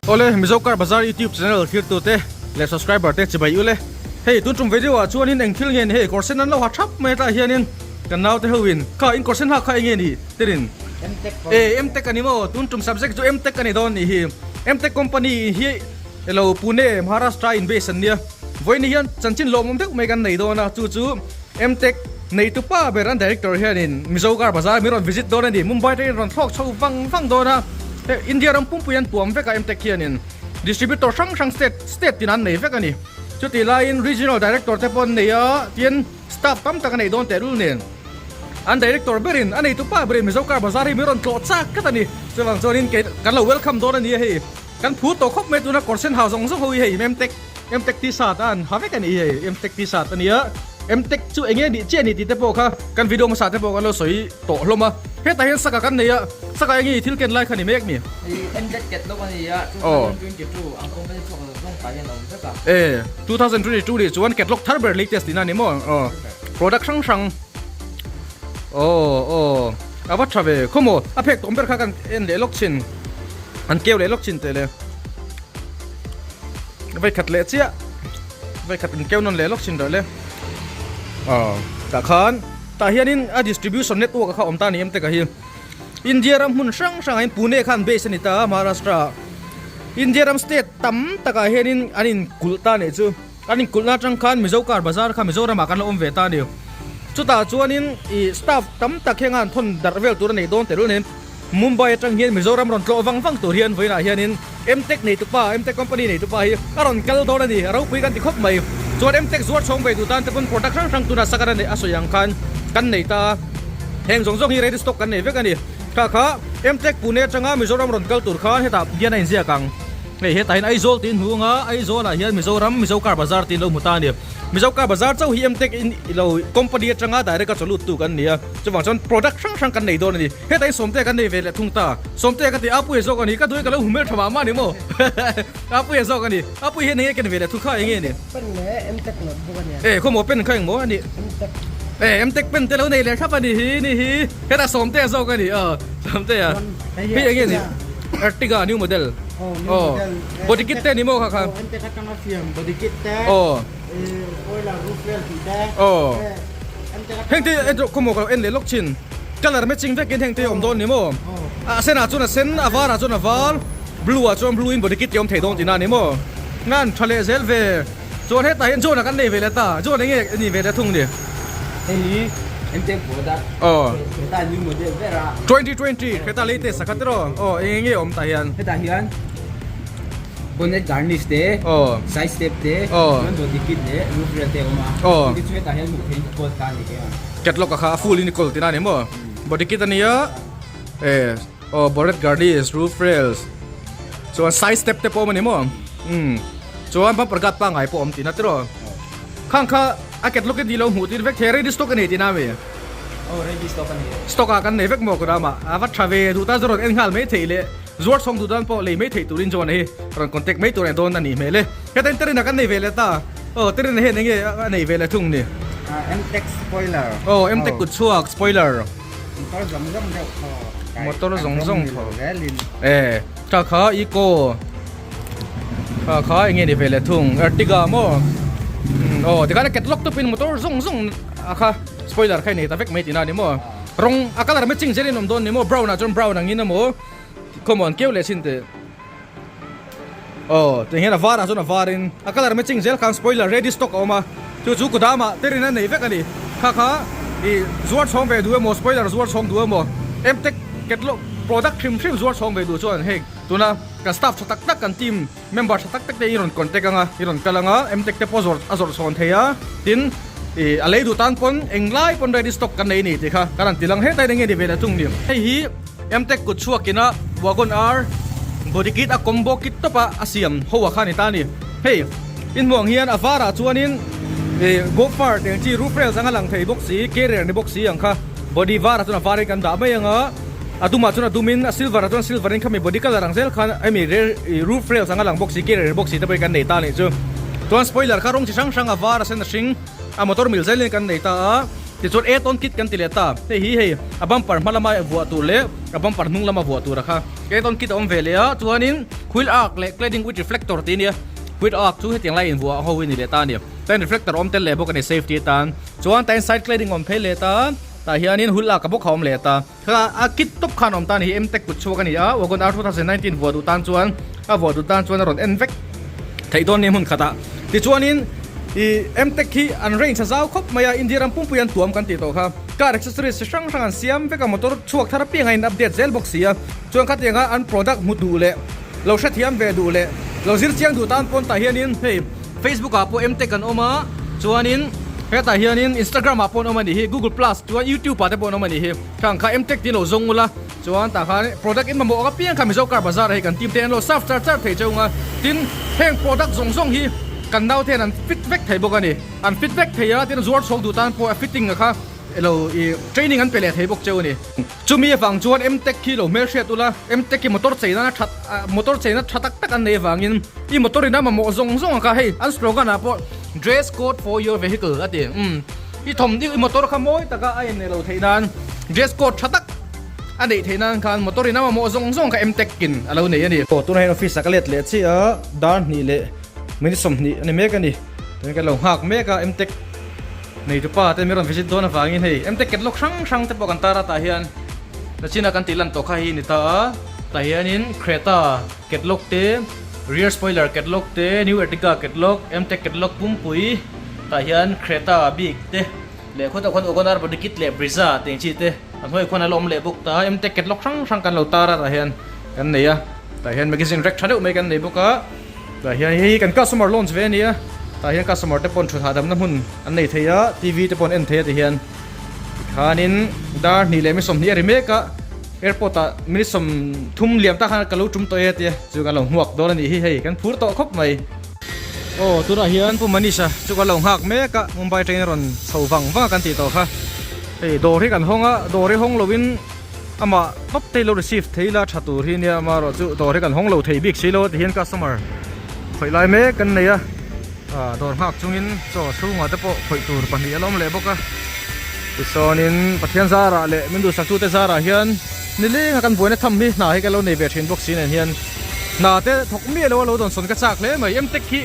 Awle, Mizo Car Bazar YouTube channel thirtute leh subscriber te chibai ule. Hei tun tum video ah chuanin eng thil nge ni hei kawr sen an lo ha thap mai tlaiah hianin kan naute ho in kha in kawr sen hak kha eng nge ni terin e MTech ani maw tun tum subject chu MTech ani dawn nih hi MTech company hi elo Pune Maharashtra in base an nia vawiin hian chanchin lawmawm deuh mai kan nei dawn a chu chu MTech neitu pa ber an director hianin Mizo Car Bazar min rawn visit dawn a ni. Mumbai atangin rawn thlawk chho vang vang dawn a, hei India ram pumpui an puam vek a MTech hianin distributor hrang hrang state state tin an nei vek a ni. Chutih laiin regional director te pawh an nei a, tin staff tam tak a nei dawn tehlul nen an director berin a neitu pa berin Mizo Car Bazar hi min rawn tlawh chak tlat a ni. Chuvang chuanin kei kan lo welcome dawn a ni a hei kan phu tawh khawp mai tuna kawr sen hau zawng zawng ho hi hei MTech Mtech t-shirt a an ha vek a nih hi hei Mtech t-shirt a nia Mtech chu enge nih chiah ni tih te pawh kha kan video hmasa te pawh kan lo sawi tawh hlawm a hetah hian saka kan nei a saka enge i thil ken lai kha ni mek ni. Hei Mtech catalog a ni a 2022 ang company chhuak zawng zawng tah hian a awm vek a. E 2022 nih chuan catalog thar ber latest tihna a ni maw aw product hrang hrang aw aw a va tha ve khawmaw a phek tawm ber kha kan en leh lawk thin an keu leh lawk thin teh le. Vei khat leh chiah vei khat in keu nawn leh lawk chin rawh le aw tah khan tah hianin a distribution network kha awm ta ni em te ka hi India ram hmun hrang hrangah hian Pune khan base a ni ta a Maharashtra ah India ram state tam takah hianin an in kulh ta nih chu an in kulhna atang khan Mizo car bazar kha Mizoram ah kan la awm ve ta a ni chutah chuanin ih staff tam tak hian an thawn darh vel tur a neih dawn telul nen. Mumbai atang hian Mizoram rawn tlawh vang vang tur hian vawiinah hianin Mtech neitupa, Mtech company neitupa hi a rawn kal dawn a ni, a ropui kan ti khawp mai. Chuan Mtech zuar chhawng ve duh tan te pawn product hrang hrang tuna sak a a sawi ang khan kan nei ta a, heng zawng zawng hi ready stock kan nei vek a ni. Kha kha Mtech Pune atanga Mizoram rawn kal tur khan hetah hian a inziak ang. Hei hetah hian Aizawl tiin hmu anga Aizawlah hian Mizoram, Mizo Car Bazar tiin lo hmu ta a ni. Mizo Car Bazar chauh hi Mtech in ilo company atanga direct a chawlut tu kan ni a, chuvang chuan product hrang hrang kan nei dawn a ni. Hetah in Sawmtea kan nei ve leh thung ta. Sawmtea ka ti Apuia zawk a ni, ka duai ka lo hmu hmel tha mah mah ni maw? Apuia zawk a ni. Apuia hian enge ken ve leh thung kha enge ni? Pen leh Mtech notebook a nia. E khawmaw pen kha engmaw a ni? Mtech. E Mtech pen te lo nei leh thlap a ni hi ni hi. Hetah Sawmtea zawk a ni aw. Sawmtea. Hei enge ni? Ertiga new model. Aw new model. Body kit te ni maw kha kha? Aw Mtech atanga siam body kit te. Aw. Spoiler roof rail tih te. Aw. Mtech atanga Heng te khawmaw ka lo en leh lawk thin. Colour matching vekin heng te awm dawn ni maw? A senah chuan a sen, a varah chuan a var, blue ah chuan blue in body kit te awm thei dawn tihna a ni maw? Ngan tha leh zel ve. Chuan hetah hian John-a kan nei ve leh ta. John enge a nih ve leh thung ni? Hei hi MTech product heta new model ber a. 2020 heta latest a kha tiraw? Aw eng enge awm tah hian? Hetah hian bonnet garnish te, side step te, chuan body kit leh roof rail te a awm a. Chu chu hetah hian hmuh theihin ka call ta a ni kei a. Catalog a kha a full in i kawl tina ni maw body kit a nia e aw bonnet garnish roof rails chuan side step te pawh awm a ni maw umm chuan bumper guard pangngai pawh a awm tina tiraw khang kha a catalog in tih lo hmuh tir vek thei a ready stock a nei tina mi aw ready stock a ni e stock ah kan nei vek maw kawt a va tha ve duh tan chu rawn en nghal mai theih leh zuar chhawng duh tan pawh lei mai theih turin chuan hei rawn contact mai tur a ni dawn a nih hmel e heta in terina kan nei ve leh ta. Aw Terina hian enge a nei ve leh thung ni? Mtech spoiler. Aw Mtech kut chhuak spoiler. Motor zawng zawng deuh thaw. Motor zawng zawng thaw. E tha kha eco. Tha kha enge ni ve leh thung Ertiga maw? Aw tikhan a catalog tawpin motor zawng zawng a kha spoiler kha i nei ta vek mai tihna a ni maw? Rawng a colour matching zelin awm dawn ni maw? Brown ah chuan brown angin emaw khawmaw an keu leh chin teh. Aw tiang hian a var ah chuan a var in a colour matching zel khan spoiler ready stock a awm a chu chu kudam ah terin a nei vek a ni kha kha ih zuar chhawng ve duh emaw spoiler zuar chhawng duh emaw mtech catalog product hrim hrim zuar chhawng ve duh chuan hei tuna kan staff tha tak tak kan team member tha tak tak te i rawn contact anga i rawn kal anga mtech te pawh zawrh a zawrh chhawn thei a tin ih a lei duh tan pawn englai pawn ready stock kan nei a ni tih kha kan han ti lang hetah hian enge ni ve leh thung ni hei hi. Mtech kut chhuakin a Wagon R body kit a combo kit tawp a a siam ho a kha a ni ta a ni. Hei inhmuh ang hian a varah chuanin ih go far tih ang chi roof rails anga lang thei bawk si carrier ni bawk si ang kha body varah chuan a varin kan dah mai ang a a dumah chuan a dumin a silver ah chuan silver in khami body colour ang zel khan hemi roof rails anga lang bawk si carrier bawk si te pawhin kan nei ta a nih chu. Chuan spoiler kha rawng chi hrang hrang a var a sen a hring a motor mil zelin kan nei ta a. Tichuan add-on kit kan ti leh ta, hei hi hei a bumper hma lama vuah tur leh a bumper hnung lama vuah tur a kha add-on kit a awm ve leh a, chuanin wheel arc leh cladding with reflector tih a nia, wheel arc chu hetiang lai invuah ho hi a ni leh ta a ni, tain reflector a awm tel leh bawk a ni safety atan, chuan tain side cladding a awm phei leh ta, tah hianin wheel arc a bawk a awm leh ta, kha a kit tawp khan a awm ta a ni hi M-tech kut chhuak a ni a, Wagon R 2019 vuah duh tan chuan a vuah duh tan chuan a rawn en vek. Theih dawn ni hmun khatah. Tichuanin ih M-Tech hi an range a zau khawp mai a, India ram pumpui an tuam kan tih tawh kha. Car accessories chi hrang hrang an siam vek a, motor chhuak thar apiang a in update zel bawk si a. Chuan khatianga an product hmu duh leh lo hrethiam ve duh leh lo zir chiang duh tan pawn tah hianin hei Facebook ah pawh M-Tech an awm a, chuanin hetah hianin Instagram ah pawh an awm a nih hi, Google plus chuan YouTube ah te pawh an awm a nih hi. Khang kha M-Tech tiin lo zawng ula. Chuan tah khan product in mamawh ang apiang kha Mizo Car Bazaar hei kan team te an lo serve char char thei cheu ang a, tin heng product zawng zawng hi kan nau te hian an fit vek thei bawk a ni, an fit vek thei a, tin zuar chhawk duh tan pawh a fitting a kha elo ih training an pe leh thei bawk cheu a ni. Chumi avang chuan M-Tech hi lo hmelhriat ula, M-Tech hi motor chei nana that motor cheina tha tak tak an nei avangin i motor in a mamawh zawng zawng ang kha hei an slogan ah pawh dress code for your vehicle a ti, umm i thawmhniw i motor kha mawi taka a inneih loh theih nan dress code tha tak A neih theih nan khan motor in a mamawh zawng zawng kha M-Tech in a lo nei a ni. Aw tunah hian office ah ka let leh chiah a, dar hnih leh minute 20 a ni mek a ni. Tunah ka lo nghak mek a M-Tech neitu pa te min rawn visit dawn avangin hei M-Tech catalog hrang hrang te pawh kan tar a tah hian nachina kan tih lan tawh kha hi a ni ta a. Tah hianin Creta catalog te, rear spoiler catalog te, new Ertiga catalog, M-Tech catalog pumpui tah hian Creta bik te. Leh khawtah khuan Wagon-R body kit leh Brezza tih ang chi te a hnuaiah khuan a la awm leh bawk ta. Emtech catalog hrang hrang kan lo tar a tah hian kan nei a, tah hian magazine rack tha deuh mai kan nei bawk a, tah hian hei hi kan customer launch ve a ni a, tah hian customer te pawn thut hahdamna hmun an nei thei a, TV te pawh an en thei a ti hian tikhanin dar hnih leh mi 20 a ri mek a, airport ah minute 30 liam tak khan ka lo tum tawh e a tia chu kan lo hmuak dawn a nih hi hei kan phur tawh khawp mai. Aw tunah hian Pu Manisha chu kan lo nghak mek a, Mumbai train a rawn chho vang vang a kan tih tawh kha. Hei dawr hi kan hawng a, dawr hi hawng loin amah tawp te lo receive thei ila tha tur hi nia amaherawh chu dawr hi kan hawng lo thei bik si lo a ti hian customer khawih lai mek kan nei a, ah dawr nghak chungin chaw chhungah te pawh khawih tur pahnih a la awm leh bawk a. Tichuanin Pathian zarah leh min duhsaktute zarah hian nileng a kan buaina tham hi hna hi kan lo nei ve thin bawk si nen hian. Hna te thawk miah lo a lo dawnsawn ka chak hle mai. Mtech hi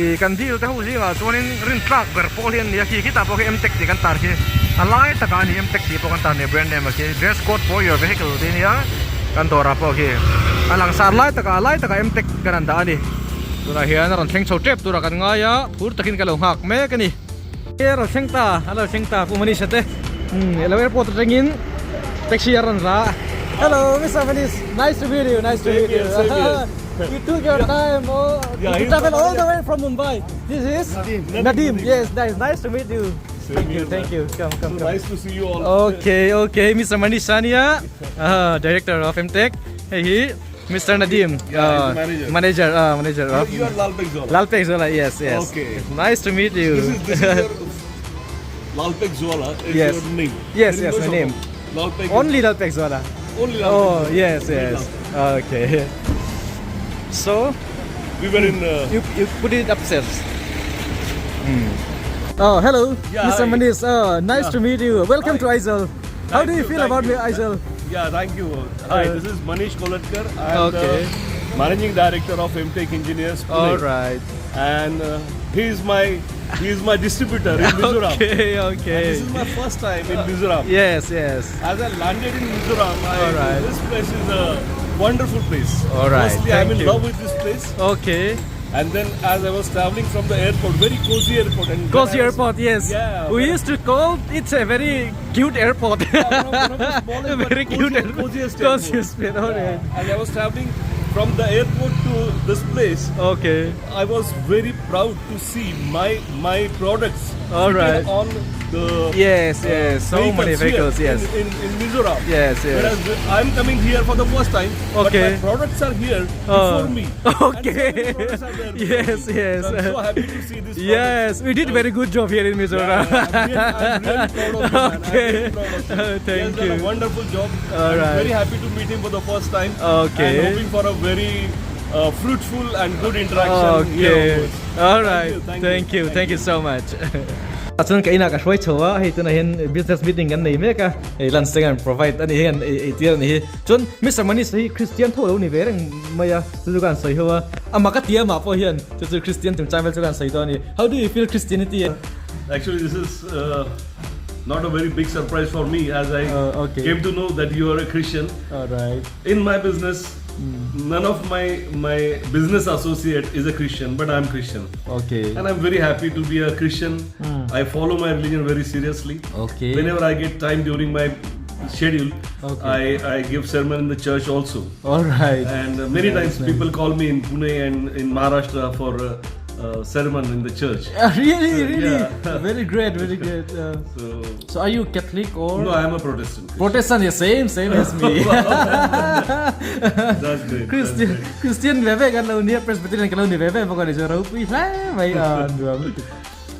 ih kan deal te ho zingah chuanin rin tlak ber pawl hi an ni a, khi khitah pawh khi Mtech tih kan tar khi a lai takah a ni Mtech tih pawh kan tar nia brand name a khi dress code for your vehicle tih a nia kan dawrah pawh khi a langsar lai takah a lai takah Mtech kan han dah a ni. Tunah hian a rawn thleng chho tep turah kan ngai a, phur takin ka lo nghak mek a ni. A rawn thleng ta, a lo thleng ta Pu Manisha te elo airport atangin taxi a rawn la a. Hello Mr. Manish, nice to meet you, nice to meet you. You took your time oh, to travel all the way from Mumbai. This is Nadim. Nadim, yes, nice, nice to meet you. Thank you, thank you. Come, come, come. Nice to see you all. Okay, okay, Mr. Manish Sania, director of MTech. Hei hi Mr. Nadim, Yeah, he's the manager. Manager, manager of You are Lal Pek Zola. Lal Pek Zola, yes, yes. Okay. Nice to meet you. This is your Lal Pek Zola is Yes. your name. Yes, There is yes, no my short name. form. Lal Pek. Only Lal Pek Zola. Only Lal Oh, Pek Zola. yes, Only yes. Lal Pek. Okay. So, We were in. You put it upstairs. Oh, hello, Yeah, Mr. hi. Manish. Oh, nice Yeah. to meet you. Welcome Hi. to Aizawl. How Thank do you you, feel thank about you. me, Aizawl? Yeah, thank you. Hi, this is Manish Kolatkar. I am Okay. the managing director of MTech Engineers Pune. All right. And he is my distributor in Mizoram. Okay, okay. And this is my first time in Mizoram. Yes, yes. As I landed in Mizoram, All right. this place is a wonderful place. All right. Firstly, I'm Thank in you. love with this place. Okay. And then as I was traveling from the airport, very cozy airport. And Cozy when I was airport, yes. Yeah, We when used to call it a very cute airport. Yeah, one of the smallest but Very cute airport. coziest airport. Coziest airport. All right. Yeah. As I was traveling from the airport to this place, Okay. I was very proud to see my products All right. on the Yes, yes. So many vehicles here vehicles, yes. in Mizoram. Yes, yes. Whereas I'm coming here for the first time, but Okay. my products are here Oh. before me. And so Okay. many products are there before Yes, me. yes. So I'm so happy to see this. Yes, we did very good job here in Mizoram. Yeah, I'm really proud of you, man. I'm Okay. really proud of you. Thank He has done a you. wonderful job. All I'm right. very happy to meet him for the first time. Okay. And hoping for a very fruitful and good interaction here Okay. onwards. All Thank right. you, thank Thank you, you. thank Thank you so much. Chuan ka inah ka hruai chho a, hei tunah hian business meeting kan nei mek a, hei lunch te kan provide a ni hi, kan ei tir a ni hi. Chuan Mister Manish hi Christian tho lo ni ve reng mai a, chu chu ka han sawi ho a, amah ka ti amah pawh hian chu chu Christian chungchang vel chu ka han sawi dawn a ni. How do you feel Christianity? Actually this is not a very big surprise for me as I came to know that you are a Christian. Alright. In my business none of my my business associate is a Christian but I am Christian. Okay. And I'm very happy to be a Christian. I follow my religion very seriously. Okay. Whenever I get time during my schedule, Okay. I, I give sermon in the church also. Alright. And many Nice, times nice. people call me in Pune and in Maharashtra for uh, sermon in the church. Really, really? Yeah. Very great, very great. So, so are you Catholic or? No, I am a Protestant. Protestant, yeah, same, same as me. That's great. Christian, That's great. Christian ve ve kan lo nia, Presbyterian kan lo ni ve ve bawk a ni chu ropui hle mai a nuam.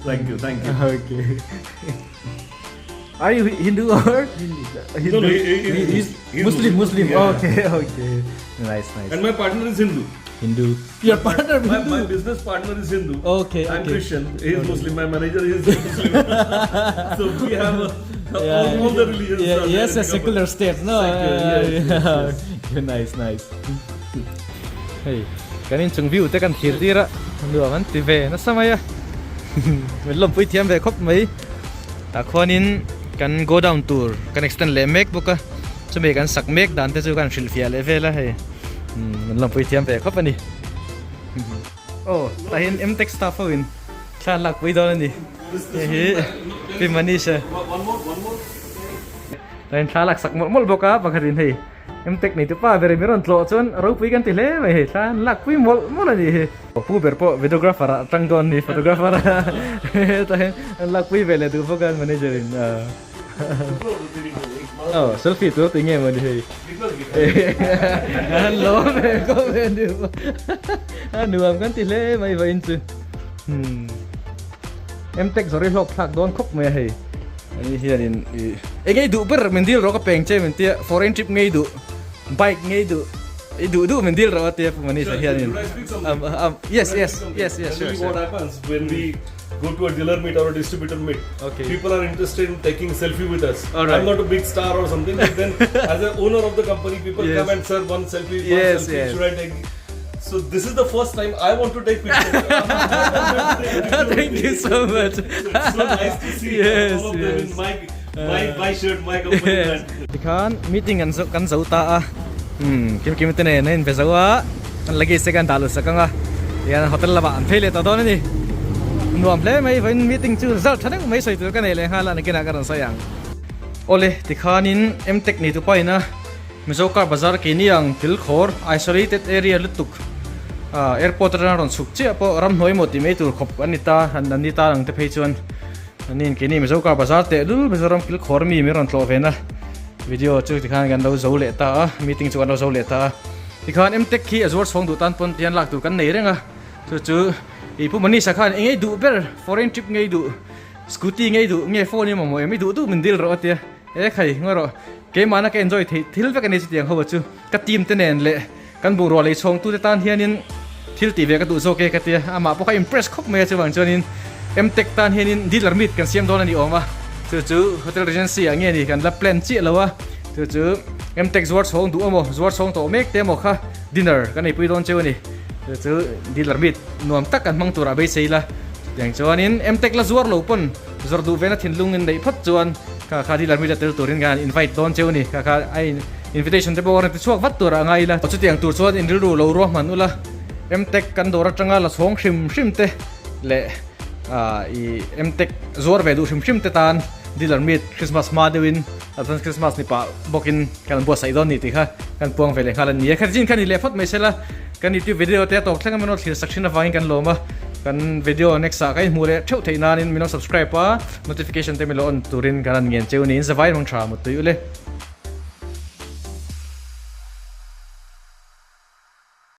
Thank you, thank you. Okay. Are you Hindu or? Hindu. No, no, he, he's, he's Muslim, Muslim. Yeah. Okay, okay. Nice, nice. And my partner is Hindu. Hindu. Your partner my, Hindu? My business partner is Hindu. Okay, I'm okay. Christian. He is Muslim. My manager is Muslim. so we have a, Yeah. all, all the religions. Yeah, are there yes, in a the secular company. state. No, Secular, yes, yes, yeah. yes. Nice, nice. Hei, kan inchung view te kan thlir tir a, nuam an ti ve nasa mai a. Min lawmpui thiam ve khawp mai. Tah khuanin kan go down tur kan extend leh mek bawk a, chumi kan sak mek dan te chu kan hrilhfiah leh vel a hei. Min lawmpui thiam ve khawp a ni. Aw, tah hian Mtech staff ho in thla an lakpui dawn a ni. Hei hi Pi Manish a. Tah hian thla a laksak mawlh mawlh bawk a, pakhatin hei Mtech nei tupa ber in min rawn tlawh chuan ropui kan ti hle mai hei, thla an lakpui mawlh mawlh a nih hi. Pu ber pawh videographer ah tang dawn a ni, photographer ah hetah hian an lakpui ve leh duh bawk a manager in. Aw selfie tur ti nge mawni hei. An lawm ve khawp ve ni a nuam kan ti hle mai vawiin chu. Mtech zawri hlawk thlak dawn khawp mai a hei. Ani hianin ih eng ngei duh ber min dil rawh ka peng che min tia foreign trip ngei duh bike ngei duh i duh duh min dil rawh a tia Pu Manish-a hianin um yes yes yes yes sure sure. What happens when we go to a dealer meet or a distributor meet okay people are interested in taking selfie with us. Alright. I'm not a big star or something but then as an owner of the company people Yes. come and sir one selfie one Yes, selfie yes. should I take So this is the first time I want to take picture. Thank you so much. It's so nice to see Yes, all of them yes. in my my my shirt, my company Yes. brand. Tikhan meeting kan zo kan zo ta a. Hmm, kim kim te nen a in be zo a. An luggage te kan dah lut sak ang a. Tihian hotel lamah an phei leh ta dawn a ni. Nuam hle mai vawiin meeting chu result tha deuh mai sawi tur ka nei leh nghal a nakinah ka rawn sawi ang. Awle tikhanin M-Tech nei tu paina Mizo car bazar keini ang thil khawr isolated area lutuk ah airport atanga rawn chhuk chiah pawh ramhnuai emaw tih mai tur khawp an ni ta an ni ta ang te phei chuan anin keini Mizo car bazar teh lul Mizoram thil khawr mi min rawn tlawh ve na video chu tikhan kan lo zo leh ta a meeting chu kan lo zo leh ta a tikhan mtech hi a zuar chhawng duh tan pawn tihian lak tur kan nei reng a chu chu ih Pu Manisha khan eng ngei duh ber foreign trip ngei duh scooty ngei duh nge phone emaw maw em i duh duh min dil rawh a tia e khai ngawi rawh. Keimahna ka enjoy theih thil vek a ni chutiang ho chu ka team te nen leh kan bungrua lei chhawng tute tan hianin thil tih ve ka duh zawk e ka tia amah pawh kha impress khawp mai a chuvang chuanin Mtech tan hianin dealer meet kan siam dawn a ni awm a chu chu Hotel Regency ah nge ni kan la plan chiah lo a chu chu Mtech zuar chhawng duh emaw zuar chhawng tawh mek te emaw kha dinner kan eipui dawn cheu a ni chu chu dealer meet nuam tak kan hmang turah beisei la chutiang chuanin Mtech la zuar lo pawn Zawrh duh vena thinlung in neih phawt chuan kha kha dealer mite tel turin kan invite dawn cheu a ni. Kha kha a invitation te pawh a rawn ti chhuak vat tur a ngai ila. Chutiang tur chuan in rilru lo ruahman ula Mtech kan dawr atanga la chhawng hrim hrim te leh i Mtech zuar ve duh hrim hrim te tan dealer meet Christmas hma deuhin advance Christmas ni pah bawkin kan buatsaih dawn ni tih kha kan puang ve leh nghal a ni a. Khatin kha ni leh phawt mai sela Kan YouTube video te a tawp thleng a min rawn thlir sak thin avangin kan lawm a, kan video next ah ka inhmuh leh theuh theih nanin min rawn subscribe a, notification te min lo on turin kan han ngen cheu niin zavai hmang tha mut tui ule.